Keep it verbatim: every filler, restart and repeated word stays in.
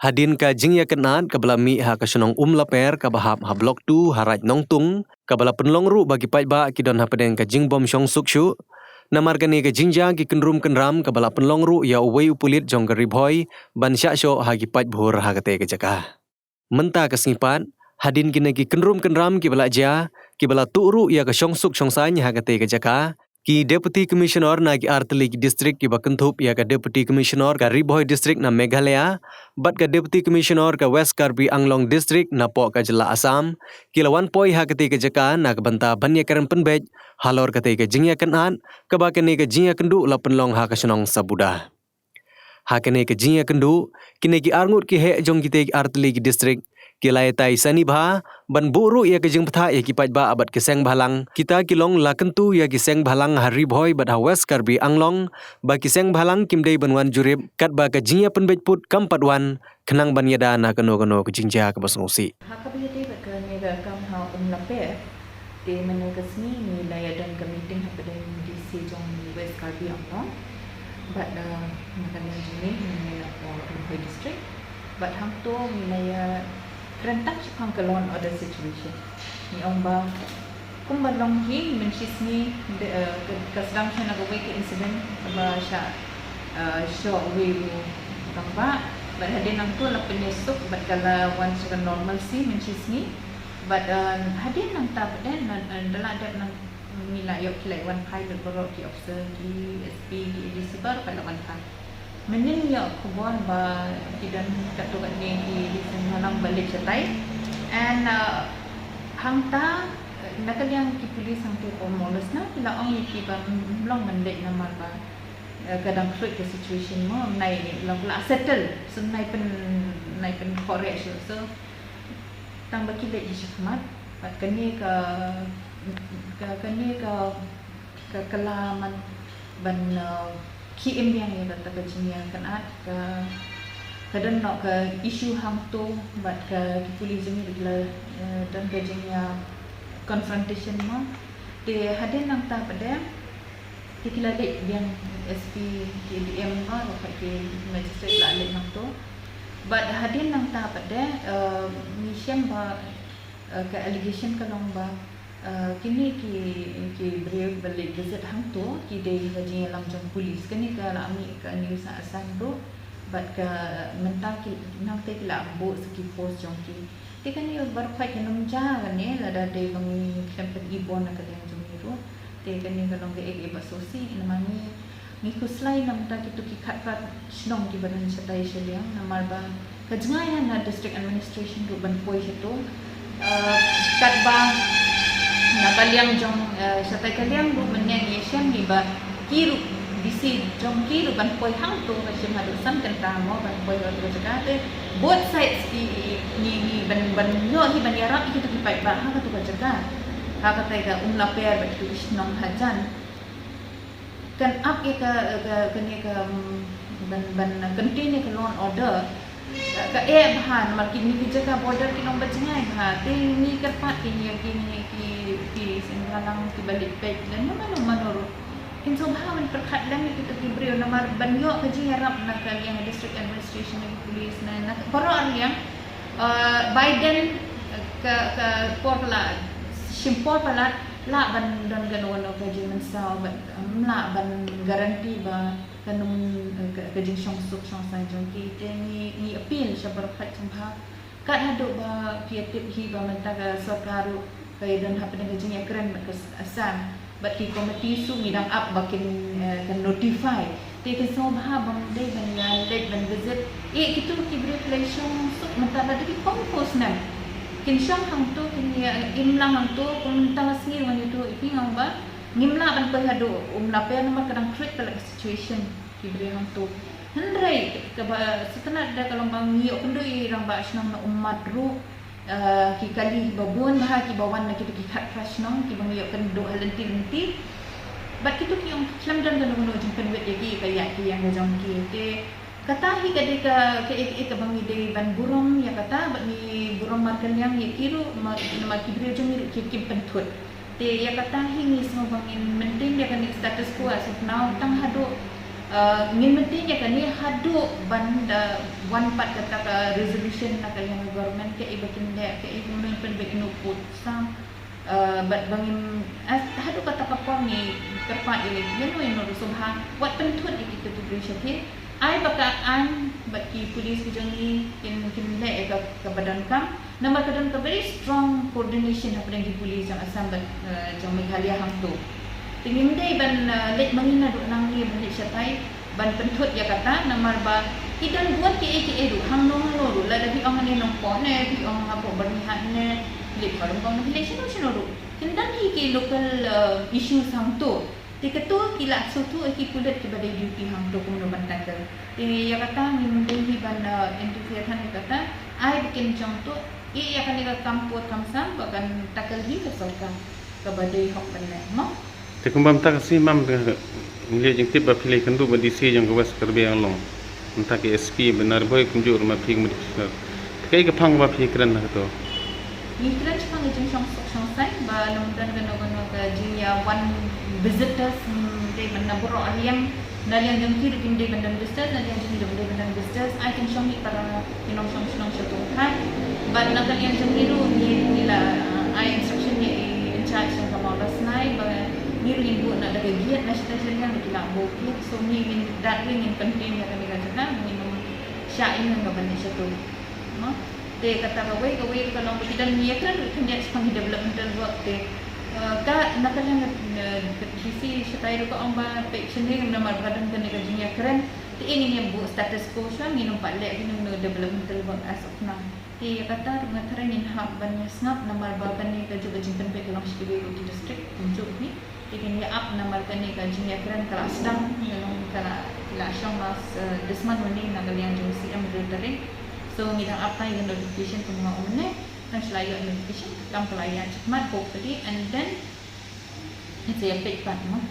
Hadien ka jingïakynad kaba la mih ha ka shnong Umlaper kaba hap ha Block two ha Raid Nongtung, kaba la pynlong ruh ba ki paidbah ki don hapdeng ka jingbym shongsuk shuh namar kane ka jingjia ki kynrum kynram kaba la pynlong ruh ïa uwei u pulit jong ka Ri Bhoi ban shah shoh ha ki paidbhur ha katei ka jaka. Mynta ka sngi pat, hadien kine ki kynrum kynram kiba la jia, kiba la tuh ruh ïa ka shongsuk shongsaiñ ha katei ka jaka, ki Deputy Commissioner na ki artylli ki district kiba kynthup ïa ka Deputy Commissioner ka Ri Bhoi District na Meghalaya bad ka Deputy Commissioner ka West Karbi Anglong District napoh ka jylla Assam, ki la wan poi ha katei ka jaka na ka bynta ban ïakren pynbeit halor katei ka jingïakynad, kaba kane ka jingïakynduh la pynlong ha ka shnong Sabuda. Ha kane ka jingïakynduh, kine ki arngut ki heh jong kitei ki artylli ki district ki la ïatai sani bha ban buh ruh ïa ka jingbthah ïa ki paidbah bad ki seng bhalang, kita ki long la kyntu ïa ki seng bhalang ha Ri Bhoi bad ha West Karbi Anglong, ba ki seng bhalang kim dei ban wan jurip, katba ka jingïapynbeit pud kam pat wan, khnang ban ïada na kano kano ka jingjia kaba sngewsih. Ha kaba ïadei bad kane ka kam ha Umlaper, te mynne ka sngi ngi la ïadon ka meeting hapdeng DC jong West Karbi Anglong bad, eh, na ka liang jong ngi, ngi na, eh, Ri Bhoi District. Bad hangto ngi la ïakren tang shaphang ka law and order situation. Ngi ong ba kumba long hi mynshisngi, de, eh, ka, ka sdang sha na kawei ka incident kaba shah, eh, shoh uwei u rangbah. Bad hadien nangto la pynïasuk bad ka la wan sha ka normalcy mynshisngi. Bad, eh, hadien nangta pat de, na, eh, da la dep nang, ngi la ïoh, ki la wan phai lut baroh ki officer, ki SP, ki ADC baroh pat la wan phai. Mynnin ïoh khubor ba ki don katto katne ki seng bhalang ba leit shatai. And, uh, hangta, na ka liang ki police hangta, ko molos na, ki la ong ïa ki ba ym long ban leit namar ba, uh, ka dang fluid ka situation mo, nai long la settle, so nai pyn, nai pynkhreh shuh. So tang ba ki leit hi shakhmat, bad kane ka, ka, kane ka, ka, ka la man ban, uh, ki im biang ïa kata ka jingïakynad, ka, ka don noh ka issue hangto bad ka ki police jong ngi, la, uh, don ka jingïa confrontation mo. Te hadien nangta pat de, te ki la leit biang, SP, ki DM mo, bad ki magistrate la leit nangto. Bad hadien nangta pat de, uh, ngi shem ba, uh, ka allegation ka long ba, uh, kine ki, ki briew ba leit visit hangto ki dei ka jingïalam jong police. Kane ka la mih ka news ha Assam ruh. Bad ka mynta ki nangta ki la buh sa ki post jong ki. Te kane baroh khoit kan ym jia kane lada dei ba ngi khlem pyn-i bor na ka liang jong ngi ruh. Te kane ka long kaei kaei ba sngewsih, namar ngi, ngi khuslai namar kito ki khatphra shnong kiba don shatai shaliang, namar ba ka jngai ha na district administration ruh ban poi shato. Eh, katba na ka liang jong, eh, shatai ka liang ruh mynne ngi shem hi ba ki ruh, DC jong ki ruh ban poi hangto, ka shim haduh san kynta mo ban poi haduh ka jaka. Te both sides ki, ngi, ngi ban, ban ïoh hi ban ïarap ïa kito ki paidbah ha kato ka jaka, ha katai ka Umlaper bad kito ki shnong hajan. Kan ap ïa ka, ka, kane ka, mm, ban, ban contain ïa ka law and order. Ka, ka eh bha namar kine ki jaka border ki long ba jngai bha. Te ngi kyrpad ïa kine ki, ki seng bhalang kiba leit peit lane mano mano ruh, kin sngewbha ban pyrkhat lem ïa kito ki briew namar ban ïoh ka jingïarap na ka liang district administration, na ki police, na, na baroh ar liang. Uh, by then, uh, ka, ka por la shim por palat, lah ban don kano kano ka jingmynsaw, ban, um, lah ban guarantee ba kan ym, uh, ka, ka jingshongsuk shongsaiñ jong ki. Te ngi, ngi appeal sha baroh khoit sngewbha. Kat haduh ba phi ïa tip hi ba mynta ka sorkar ruh ka ïa don hapdeng ka jingïakren bad ka Assam. Bad ki komiti shu ngi dang ap ba kin, eh, kan notify. Te kin sngewbha ba ym dei ban ïa leit ban visit. Eh, kito ki briew ki la ïa shongsuk mynta lada ki compose ne. Kin shong hangto, kin ïa im lang hangto, kum mynta ka sngi ruh ngan ïathuh ïa phi nga ong ba ngim lah ban poi haduh Umlaper namar ka dang fluid palat ka situation. Ki briew hangto. Hynrei kaba sngewtynnat da ka long ba ngi ïoh kynduh ïa i rangbah shnong na Ummat ruh, eh, ki kali ba bun bha kiba wan na kito ki khatphra shnong kiba ngi ïoh kynduh ha lynti lynti. Bad kito ki ong khlem don kano kano jingpynwit ïa ki, ka ïaid ka ïeng ka jong ki. Te kata hi ka dei ka, ka, ka, kaba ngi dei ban burom ïa kata, bad ngi burom markylliang ïa ki ruh, ma, namar ki briew jong ngi ruh ki, kim pynthut. Te ïa kata hi ngi sngew ba ngin maintain ïa kane status quo as of now tang haduh, Uh, ngin mynta ïa kane haduh ban da wan pat kata ka resolution na ka liang government, kaei ba kin leh, kaei kumno ban pynbeit ïa u pud sam. Uh, bad ba ngin, eh, haduh kata ka por ngi kyrpad ïa lei ïa no ïa no ruh sngewbha wat pynthut ïa ki category sha ki. Ai ba ka aiñ bad ki police ki jong ngi kin, kin leh ïa ka, kaba donkam. Namar ka don ka very strong coordination hapdeng ki police jong Assam bad, eh, jong Meghalaya hangto. Te ngim dei ban, eh, leit ma ngi naduh nangne ban leit shatai ban pynthut ïa kata, namar ba ki don bun kiei kiei ruh hangno hangno ruh, lada phi ong hangne Nongpoh ne, phi ong hapoh Byrnihat ne, leit Mawryngkneng ne, phi leit shano shano ruh, kin don hi ki local, eh, issues hangto. Te kato ki la sngewthuh ïa ki pulit kiba dei duty hangto kumno ban tackle. Te ïa kata ngim dei hi ban, eh, interfere than ïa kata. Ai ba kin jong to, ïa, ïa kane ka kam pud kam sam ba kan tackle hi ka sorkar kaba dei hok ban leh, mo? Te kumba mynta ka sngi mam ka, ngi leit jingtip ba phi la ïakynduh bad D C jong ka West Karbi Anglong. Mynta ka S P ba Narbhoi kumjuh ruh ma phi kumba dei. Te kaei ka phang ba phi kren ha kato? Ngi kren shaphang ka jingshong suk shong saiñ ba lym don kano kano ka jingïawan visitors, mm, dei ban na baroh liang, na liang jong ki ruh kim dei ban don visitors, na liang jong ngi ruh kim dei ban don visitors. Ai kin shong mih para ki nongshong shnong sha tungthan. Bad na ka liang jong ngi ruh ngi, ngi la, uh, ai instruction ïa i in charge jong ka Mawlasnai ba ngi ruh ngin buh na da ka gate na shatai sha liang da ki la buh gate. So ngi ngin, that way ngin contain ïa kane ka jaka, ngin ym shah ïa kane ka ban ïa sha tu. Mo? Te kata kawei, kawei ruh ka long ba ki don, ngi ïakren ruh khyndiat shaphang ki developmental work te, eh, ka na ka liang, eh, D C shatai ruh ka ong ba peit shane namar ba ka don kane ka jingïakren. Te ngin ïa buh status quo shuwa, ngin ym pat leh kino kino developmental work as of now. Te ïa kata ruh nga tharai ngin hap ban ïa sngap namar ba kane ka jubab jingpynbeit ka long sha kiwei ruh ki district kumjuh hi. Te kin ïa ap namar kane ka jingïakren ka la sdang, ka long ka la, la shong last, eh, this month only na ka liang jong C M Rotary. So ngi dang ap tang ïa ka notification kumba nga ong mynne. Tang shu la ïoh notification, kam ka la ïa jikmat hopefully, and then it's a big part, no?